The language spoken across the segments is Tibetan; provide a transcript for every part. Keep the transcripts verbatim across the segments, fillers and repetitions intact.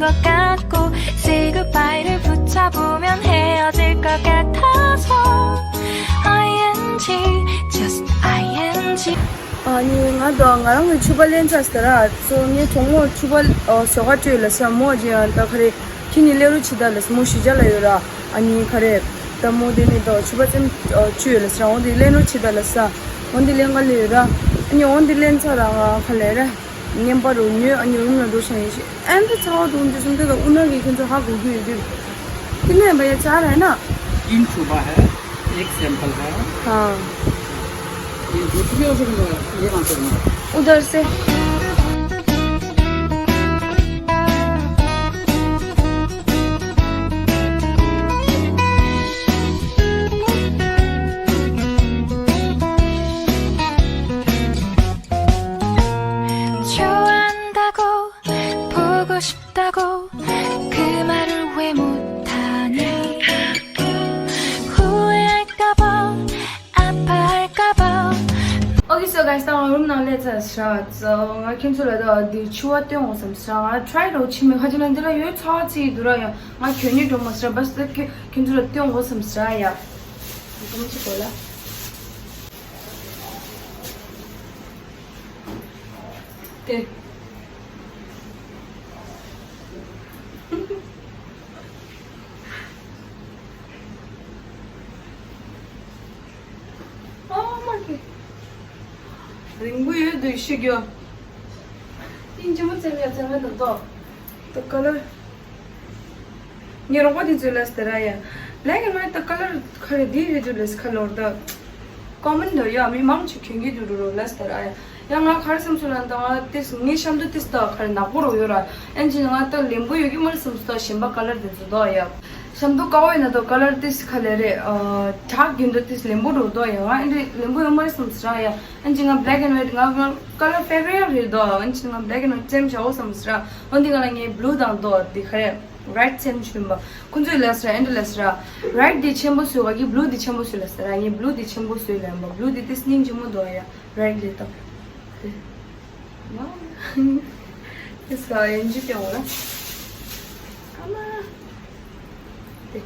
것 같고, say goodbye를 붙잡으면 헤어질 것 같아서. ing, just ing. ཨ་ནི་ང་དང་ང་རང་གི་ཕྱུ་པ་ལེན་ཚར་ཟེར་ར། སོ་ངའི་གྲོགས་མོ་ཕྱུ་པ་ཨ་ཟོ་ག་སྤྲོད་ལ་ས་མོ་ཇི་ཡང་ད་ག་རེ་ཁྱི་ནི་ལེ་རུ་ཆི་ད་ལ་ས་མོ་ཞི་ཇ་ལ་ཡོད་ར། ཨ་ནི་ག་རེ་ད་མོ་དེ་ནི་ད་ཕྱུ་པ་ཙེམ་ཨ་སྤྲོད་ལ་ས་འོ་དེ་ལེ་རུ་ཆི་ད་ལ་ས་འོ་དེ་ལེན་ག་ལེ་ཡོད་ར། ཨ་ནི་འོ་དེ་ལེན་ཚར་ར་ང་ག་ལེ་ར་ངན་པ་རུ་ཉོས། ཨ་ནི་རུམ་ལ་འགྲོ་ཤ་ཡིན་ཤི་ཨན་ད་ཚ་བ་དུང་དུ་སུམ་དེ་ད་ཨུ་ན་གི་ཁྱོད་ཚོ་ཧ་གོ་གི་ཡོད་དུས། कितने हैं भैया? चार है ना? तीन छुपा है, एक सैंपल है। हाँ। ये दूसरी और ये कहाँ से बना? उधर से। 좋아한다고, 보고 싶다고 그 말을 왜 못하니? 후회할까봐, 아파할까봐. Okay, so guys, ད་ ནོར་ནང་ལས་ཚ་ཤ་ང་ཁྱེད་ཚོ་ལ་ད་འདི་ཆུ་བ་སྟོན་འོང་བསམ་ཤ་ང་ཊི་རའི་རོགས་ཆི་མི་ཁ་ཅི་ན་འདི་ལ་ཡོད་ཚ་ཚི་འདུག་ར་ཡ་ང་གྱོན་ནི་འགྲོ་མ་ཤ་བ་སྟ་ཁྱེད་ཚོ་ལ་སྟོན་འོང་བསམ་ཤ་ཡ། ཀུམ་ཅི་གོ་ལ། དེ། ཨ་མ་གི། རིང་པོ་ཡོད་དུ་ཤི་གྱོ། ཨིན་ཅི་མོ་ཙེམ་ཡ་ཙེམ་ཡ་དུ་དོ། དུ་ཀ་ལར། ངའི་རོགས་པ་དེ་ཚོས་ལབ་སྟེ་ར་ཡ། Black and white ད་ཀ་ལར་ཁ་རེ་འདི་རེད་འདུག་ལབ་ཁ་ལོར་ད། ཀོ་མན་ད་ཡ་མི་མང་ཆེ་གྱོན་གྱི་འདུག་རུ་རུ་ལབ་སྟེ་ར་ཡ། ཡ་ང་ག་རེ་བསམ་ཚུལ་ལ་ད་ང་ཏིས་ངའི་ཤམ་དུ་ཏིས་ད་ག་རེ་ནག་པོ་རུ་ཡོད་ར། ཨན་ཅི་ང་ད་ལེམ་བུ་ཡོད་ཀྱི་མ་རེད་བསམ་ཚུལ་ད་གཞན་པ་ཀ་ལར་དེ་ཚོ་དོ་ཡ། ཤམ་དུ་ཀ་བོ་ཡིན་ན་ད་ཀ་ལར་ཏིས་ཁ་ལེ་རེད། ཨ་དྲག་རྒྱུན་དུ་ཏིས་ལེམ་བུ་རུ་དོ་ཡ་ང་ཨན་ཅི་ལེམ་བུ་ཡོད་མ་རེད་བསམ་ཚུལ་ར་ཡ། ཨན་ཅི་ང་black and white ང་ང་ཀ་ལར་ཕེ་ཝ་རིཊ་རེད་དོ། ཨན་ཅི་ང་black and white ཙེམ་བྱའོ་བསམ་ཚུལ་ར། འོན་ཏེ་ང་ལ་ངའི་blue དང་དོ་དེ་ག་རེ། རེཌ་ཙམ་ཞུ་ཡིན་པ། ཁོང་ཚོས་ལབ་སྲ་ཨེ་འདྲ་ལབ་སྲ། རེཌ་དེ་ཆེན་པོ་བཟོས་བ་གི་བླུ་དེ་ཆེན་པོ་བཟོས་ལབ་སྲ་ངས་བླུ་དེ་ཆེན་པོ་བཟོས་ལབ་ཡིན་པ་བླུ་དེ་དེ་སྙིང་རྗེ་མོ་འདུག་ཡ་རེཌ་ལས་ཏོ། དེ། ང་། དེ་ས་ཡན་ཇི་ཀྱང་འོ་ལ། ཨ་མ། དེ།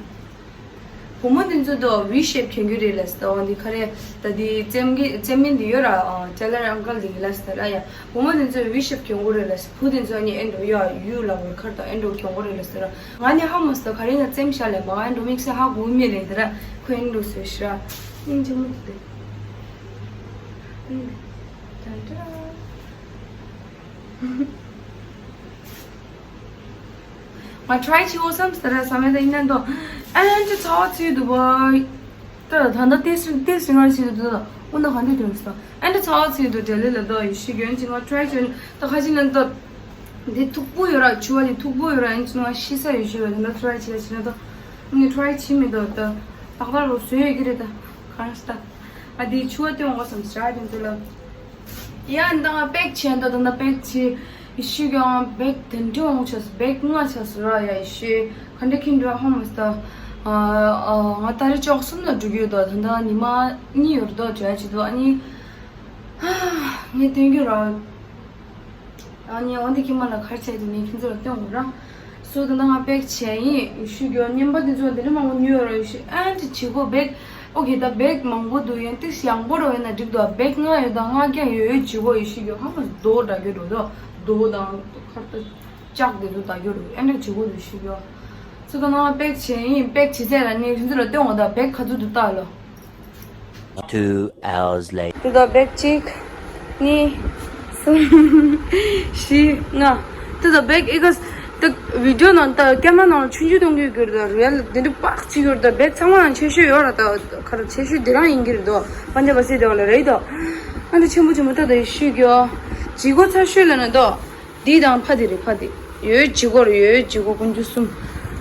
བུ་མོ་དེ་ཚོ་དོ་V shape གྱོན་རྒྱུ་རེད་ལབ་སྲ་འོ་འདི་ག་རེ་ད་དེ་ཙེམ་གི་ཙེམ་མིན་དེ་ཡོད་ར་ཨ་ཊེ་ལར་ཨང་ཀལ་དེ་གི་ལབ་སྲ་ཡ། བུ་མོ་དེ་ཚོས་V shape གྱོན་དགོས་རེད་ལབ་སྲ། བུ་དེ་ཚོ་ནི་ཨེ་འགྲོ་ཡ་ཡུ་ལ་བོར་ཁར་དང་ཨེ་འགྲོ་གྱོན་དགོས་རེད་ལབ་སྲ། ང་ནི་ཧ་མ་སོ་ག་རེ་ན་ཙེམ་ཤ་ལས་མ་ཨེ་འགྲོ་དམིགས་བསལ་ཧ་གོ་མེད་ལས་དེ་ར་ཁོ་ཨེ་འགྲོ་སོས་ཤ་སྙིང་རྗེ་མོ་དེ། ཨེ་ད་ད། ང་ཊ་རའི་བྱེད་འོ་བསམ་སྟེ་ར་བསམ་ཡ་ད་ཡིན་ན་འདོ། ཨན་ཅི་ཚ་བ་ཚིག་འདུག་བ། ད་ད་ད་ཏེ་སི་ཏེ་སི་ང་ཞིག་འདུག་ད་འོ་ན་ག་འདི་དོན་སྟ། ཨན་ཅི་ཚ་བ་ཚིག་འདུག་དེ་ལས་ལ་ད་ཡི་ཤི་གྱོན་ཅི་ང་ཊ་རའི་བྱེད་ད་ཁ་ཅི་ན་ད། འདི་མཐུག་པོ་ཡོད་ར་ཆུ་བ་འདི་མཐུག་པོ་ཡོད་ར་ཨན་ཅི་ང་ཤི་ས་ཡོད་ཤི་བ་ད་ཊ་རའི་བྱེད་ལ་ཤི་ན་ད། ངས་ཊ་རའི་བྱེད་མི་འདུག་ད། ཏག་ཏག་རུ་བཟོས་ཡོད་ཀྱི་རེད་ད། གང་སྟ། ཨ་འདི་ཆུ་བ་སྟོན་འོ་བསམ་སྟེ་ར་དེ་ཚོ་ལ། ཡ་ཨ་ནི་ད་ང་པེག་བྱས་འདུག་ད་ད་པེག་བྱས། ཡེ་ཤུ་གྱོང་བེག་དེ་འདྲ་འོང་ཆགས་སོང་། བེག་ལྔ་ཆགས་སོང་ར་ཡ་ཡེ་ཤུ། ག་འདྲ་ཁྱིམ་འགྲོ་ཧ་མ་སྟ། ཨ་ཨ་ང་ད་རེས་ལྕོག་གསུམ་ལ་འགྲོ་གི་ཡོད་དོ། ད་ད་ཉི་མ་གཉིས་ཡོད་དོ་འགྲོ་ཡ་བྱེད་དོ། ཨ་ནི་ངས་སྟོན་རྒྱུ་ར། ཨ་ནི་འོན་ཏེ་ཁྱིམ་མ་ལ་གར་བྱས་དེ་ནས་ཁྱིམ་ཚོ་ལ་སྟོན་འོང་ར། སོ་ད་ད་ང་པེག་བྱས་ཡིན་ཡེ་ཤུ་གྱོང་བརྙན་པ་དེ་ཚོ་དེ་འདྲ་མང་པོ་ཉོས་ཡོད་ར་ཡེ་ཤུ། ཨན་ཏི་བྱེད་སྒོ་བེག་ཨོ་ཁེ་ད་བེག་མང་པོ་འདུག་ཡང་ཏིག་ཡང་པོ་རོ་ཡིན་ན་འགྲིག་འདུག་བེག་ལྔ་ཡོད་ད་ལྔ་རྐྱང་ཡོད་ཡོད་བྱེད་སྒོ་ཡེ་ཤུ་གྱོང་ཧ་མ་རྡོ་འདྲ་གྱོ་འགྲོ་དོ། རྡོ་དང་ཁར་ད་ལྕགས་དེ་ཚོ་ད་གྱོ་འགྲོ་ཨན་ཏི་བྱེད་སྒོ་འདུག་ཤི་གྱོ། སོ་ད་ང་པེག་བྱས་ཡིན། པེག་བྱས་ཚད་ལ་ནི་རིན་ཚོ་ལ་སྟོན་འོང་ད་བེག་ག་ཚོད་འདུག་ལྟ་ལོ། Two hours later. དེ་ད་བེག་གཅིག་གཉིས། གསུམ། བཞི། ལྔ། དེ་ད་བེག་ཨི་ག་ད་བི་ཌི་ཡོ་ནང་ད་ཀེ་མ་ར་ནང་ཆུང་ཆུང་གཏོང་གི་ཡོད་ཀྱི་རེད་ད། རེལ་དེ་འདྲ་པག་ཅིག་ཡོད་རེད་ད། བེག་ཚང་མ་ནང་ཆེ་ཤོས་ཡོད་ར་ད། ཁ་ར་ཆེ་ཤོས་དེ་རང་ཡིན་གྱི་རེད་དོ། པན་ཇ་བ་སི་དེ་བ་ལ་རེད་དོ། ཨ་ད་ཆེན་པོ་ཆེན་པོ་ད་ད་ཡེ་ཤུ་གྱོ། ཇི་གོ་ཚ་ཤོས་ལ་ན་དོ། འདི་དང་ཕ་དེ་རེད་ཕ་དེ། ཡོད་ཇི་གོ་རེད་ཡོད་ཇི་གོ་ཀུན་ཆུ་གསུམ།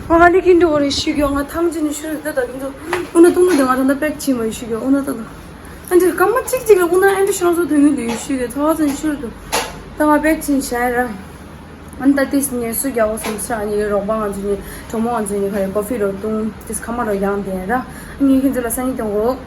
ང་ཧ་ལི་ཀིན་འགྲོ་བ་རེད་ཤི་གྱོ་ང་ཐང་ཅི་ནས་ཤུ་རེད་ད་ད་ཀིན་འགྲོ། ཨུ་ན་ཏུང་ནུ་དེ་ང་ད་ད་པེག་ཆེ་མ་ཡེ་ཤུ་གྱོ་ཨུ་ན་ད་ད། ཨ་འདྲ་སྐར་མ་གཅིག་གཅིག་ལ་ཨུ་ན་ཨ་འདྲ་ཤོང་སོ་དོན་གྱི་འདུག་ཡེ་ཤུ་གྱོ་ཚ་བ་ཚ་ནས་ཤུ་རེད་འདུག་ད་ང་པེག་ཆེ་བྱས་ར། ཨ་ད་ཏིས་ངས་སུ་རྒྱག་འོ་བསམ་ས་ཨ་ནི་རོགས་པ་ང་ཚོ་ནི་གྲོགས་མོ་ང་ཚོ་ནི་ཁ་རེ་ཀོ་ཕི་རོ་བཏུང་ཏིས་ཁ་མ་རོ་ཡང་དེ་ར། ཨ་ནི་ཁྱེད་ཚོ་ལ་སང་ཉིན་སྟོན་གོ།